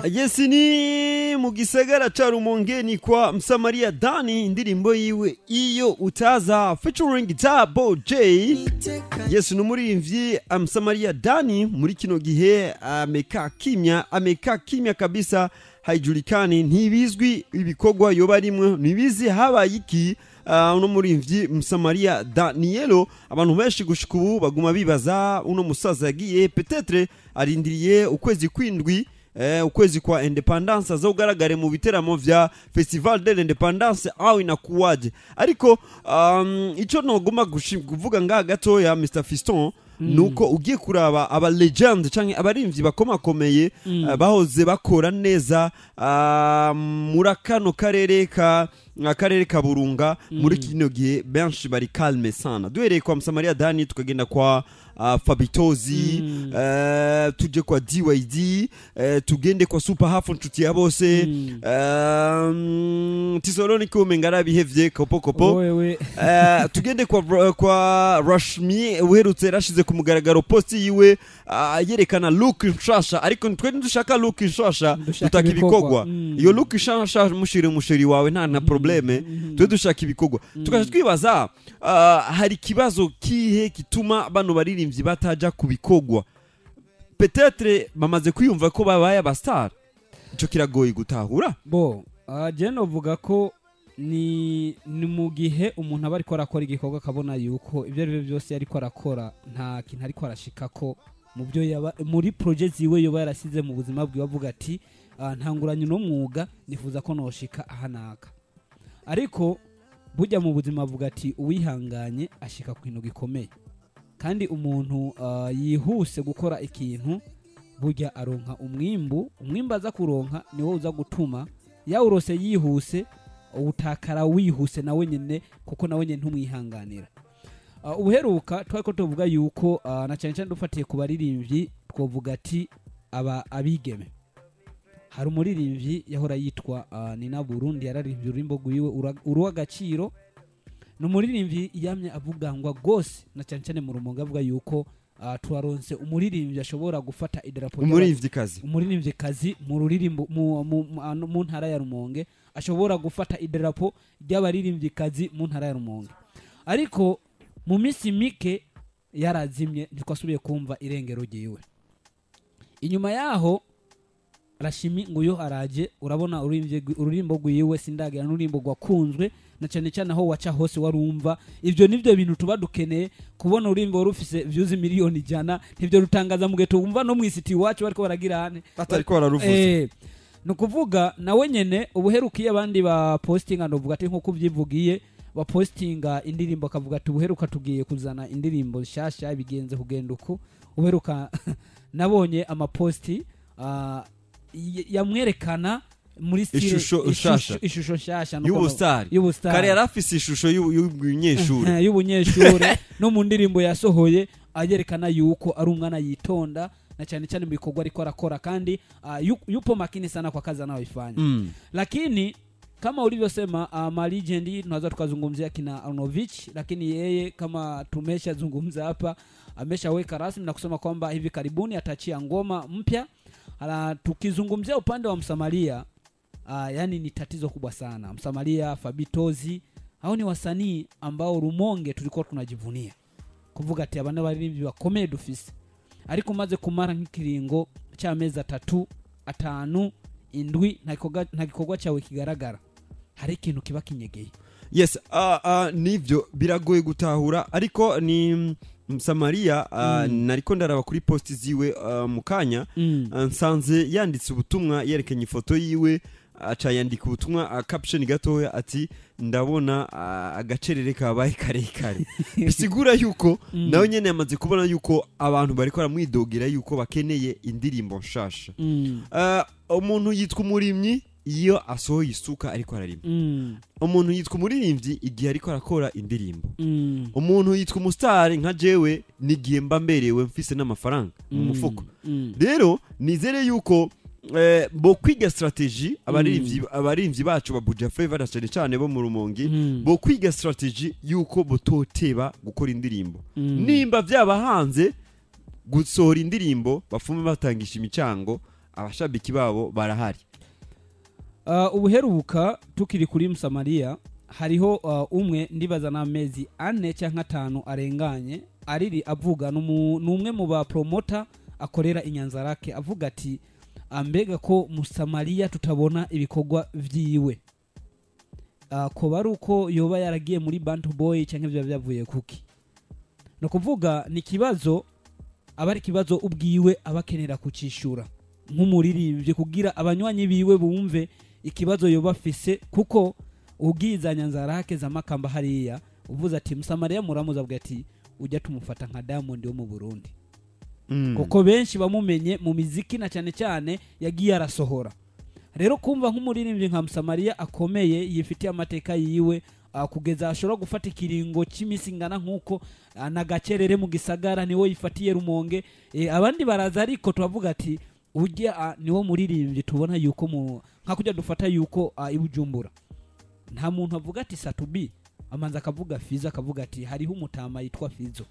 Yes, ni mu gisagara ca Rumonge, ni kwa Msamaria Dani, indirimbo yiwe "Iyo Utaza" featuring Double J. Yes, ni umuririmbyi Msamaria Dani. Muri kino gihe amekaa kimya, amekaa kimya kabisa, haijulikani, ntibizwi ibikorwa yoba arimwe, ntibizi habaye iki. Uno muririmbyi Msamaria Danielo, abantu benshi gushika ubu baguma bibaza uno musaza yagiye. Peut-être arindiriye ukwezi kwindwi, ukwezi kwa indépendance, azogaragare mu biteramo vya Festival de l'Indépendance au inakuwaje? Ariko ico nogomba kuvuga ngaha gatoya, Mr Fiston, nuko ugiye kuraba aba légende canke abarimvyi bakomakomeye bahoze bakora neza muri kano karere ka akarere ka Burunga, muri kino gihe benshi bari calme sana. Duhereye kwa Msamaria Dani, tukagenda kwa Fabitozi, tuje kwa DYD, tugende kwa Super Hafu, nshuti ya bose, Tisoloni ko umenga arabihevye kopo kopo. Wewe. Tugende kwa Rashmi, uherutse yarashize ku mugaragaro post yiwe, yerekana look nshasha. Ariko twe ntidushaka look nshasha, Dushaka dutaka ibikorwa. ibikorwa. Iyo look nshasha mushire umusheri wawe, nta na problème. Twe dushaka ibikorwa. Tukaja twibaza, hari ikibazo kihe gituma bano baririmbyi bataja ku bikorwa? Peut-être bamaze kwiyumva ko babaye aba star. Ico kiragoye gutahura. Bo, je novuga ko ni mu gihe umuntu aba ariko arakora igikorwa akabona yuko ibyo ari byo byose ariko arakora nta kintu ariko arashikako mu byo yaba muri projet ziwe yoba yarasize mu buzima bwiwe, avuga ati: "Ntanguranye uno mwuga, nifuza ko noshika aha naka." Ariko burya mu buzima avuga ati uwihanganye ashika ku kintu gikomeye, kandi umuntu yihuse gukora ikintu burya aronka umwimbu. Umwimbu aza kuronka niwo uza gutuma yawurose yihuse utakara wihuse nawe nyene, kuko nawe nyene ntumwihanganira. Ubuheruka twari ko tuvuga yuko na cyane cyane dufatiye ku baririmbyi, twovuga ati aba abigeme, hari umuririmbyi yahora yitwa Nina Burundi, yararirimbye ururimbo rwiwe Uruw'agaciro. Ni umuririmbyi yamye avugangwa gose na cyane cyane mu Rumonge, avuga yuko turaronse umuririmbyi ashobora gufata idarapo Umuririmvyikazi. Umuririmvyikazi mu ruririmbo mu ntara ya Rumonge, ashobora gufata idarapo ry'abaririmvyikazi mu ntara ya Rumonge. Ariko mu minsi mike yarazimye, ntitwasubiye kumva irengero ryiwe. Inyuma yaho Rashimi nguyo araje, urabona ururimbo rwiwe "Sindagira", n'ururimbo rwakunzwe na cyane cyane aho waca hose warumva. Ibyo nivyo bintu tuba dukeneye kubona. Ururimbo rufise views 100 miliyoni, ntivyo rutangaza mu gihe tuwumva no mw'isiti iwacu bariko baragira hane batariko bararuvuza. Ni ukuvuga nawe nyene ubuherukiye abandi ba postinga, ndavuga ati nkuko ubyivugiye, bapostinga indirimbo akavuga ati ubuheruka tugiye kuzana indirimbo nshasha, bigenze kugenda uku. Ubuheruka nabonye amaposti yamwerekana muri style Ishusho nshasha. Ishusho nshasha nuko y'ubusitari. Y'ubusitari. Kare yari afise ishusho y'ubunyeshuri. Y'ubunyeshure. No mu ndirimbo yasohoye ayerekana yuko ari umwana yitonda, na cyane cyane mu bikorwa ariko arakora, kandi yupo makini sana kwa kazi anayoifanya. Lakini kama ulivyosema, ma legend tunaweza tukazungumzia kina Arnovich, lakini yeye kama tumeshazungumza hapa, ameshaweka rasmi na kusema kwamba hivi karibuni atachia ngoma mpya. Tukizungumzia upande wa Msamaria, yani ni tatizo kubwa sana. Msamaria, Fabitozi, hao ni wasanii ambao Rumonge tulikuwa tunajivunia kuvuga ati abana baririmbyi bakomeye dufise, ariko maze kumara nk'ikiringo cy'amezi 3, 5, 7 nta gikorwa cyawe kigaragara, hari ikintu kiba kinyegeye. Yes, nivyo biragoye gutahura. Ariko ni Msamaria, nariko ndaraba kuri post ziwe mu kanya, nsanze yanditse ubutumwa, yerekanye ifoto yiwe, aca yandika ubutumwa, caption gatoya, ati ndabona agacerere kabaye karekare. Bisigura yuko nawe nyene yamaze kubona yuko abantu bariko baramwidogera yuko bakeneye indirimbo nshasha. Umuntu yitwa umurimyi iyo asohoye isuka ariko ararima. Umuntu yitwa umuririmbyi igihe ariko arakora indirimbo. Umuntu yitwa umusitari nka jewe n'igihe mba mberewe, mfise n'amafaranga mu mufuko. Rero nizere yuko bo kwiga stratégie, abaririmbyi bacu ba Buja Flavor na cyane cyane bo mu Rumonge, bo kwiga stratégie yuko bototeba gukora indirimbo. Nimba byaba hanze gusohora indirimbo, bafume batangisha imicango. Abashabiki babo barahari. Ubuheruka tukiri kuri Msamaria, hariho umwe, ndibaza n'amezi 4 cyangwa 5 arenganye, ariri avuga, n'umwe mu ba promoter akorera Inyanzarake, avuga ati: "Ambega ko Musamaria tutabona ibikorwa vyiwe, ko bari uko yoba yaragiye muri Bantu Boy cyangwa ibyo byavuye kuki?" No kuvuga ni kibazo aba ari ikibazo ubwiwe aba akenera kucishura nk'umuririmbyi, kugira abanywanyi biwe bumve ikibazo yoba afise, kuko ubwiza Nyanzarake za Makamba hariya, uvuze ati Musamariya muramuza, avuga ati ujya tumufata nka Diamond wo mu Burundi, kuko benshi bamumenye mu miziki na cyane cyane yagiye arasohora. Rero kumva nk'umuririmbyi nka Musamariya akomeye, yifitiye amateka yiwe, kugeza ashobora gufata ikiringo cy'iminsi ingana nk'uko na gacerere mu gisagara niwo yifatiye Rumonge, abandi baraza, ariko turavuga ati ujya niwo muririmbyi tubona yuko mu nka kujya dufata yuko i Bujumbura nta muntu avuga ati Satubi, amanza akavuga Fizo, akavuga ati hariho umutama yitwa Fizo.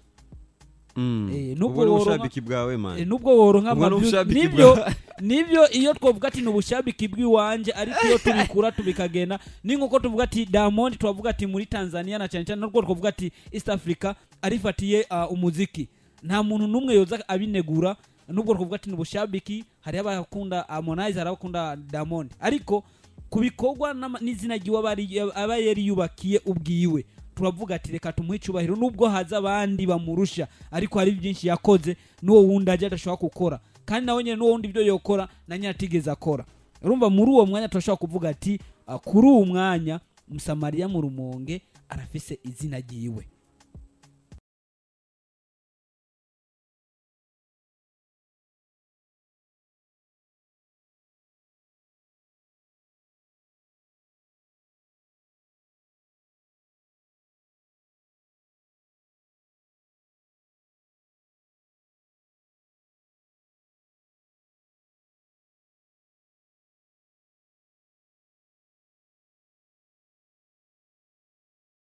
Nubwo Ubwo ni ubushabiki bwawe, man. Nubwo woronka Ubwo ni ubushabiki nibyo bwawe. Nibyo, iyo twavuga ati ni ubushabiki bw'iwanje, ariko iyo tubikura tubikagenda ni nkuko tuvuga ati Diamond, twavuga ati muri Tanzania na cyane cyane nubwo twavuga ati East Africa arifatiye umuziki, nta muntu n'umwe yoza abinegura. Nubwo twavuga ati ni ubushabiki, hari abakunda Harmonize, hari abakunda Diamond, ariko ku bikorwa n'izina ry'iwe aba yari yubakiye ubwiwe, turavuga ati reka tumuhe icyubahiro, nubwo haza abandi bamurusha, ariko hari byinshi yakoze n'uwo wundi ajya adashobora gukora, kandi nawe nyine n'uwo wundi ibyo yokora na nyine atigeze akora. Urumva muri uwo mwanya turashobora kuvuga ati kuri uwo mwanya Musamariya mu Rumonge arafise izina ryiwe.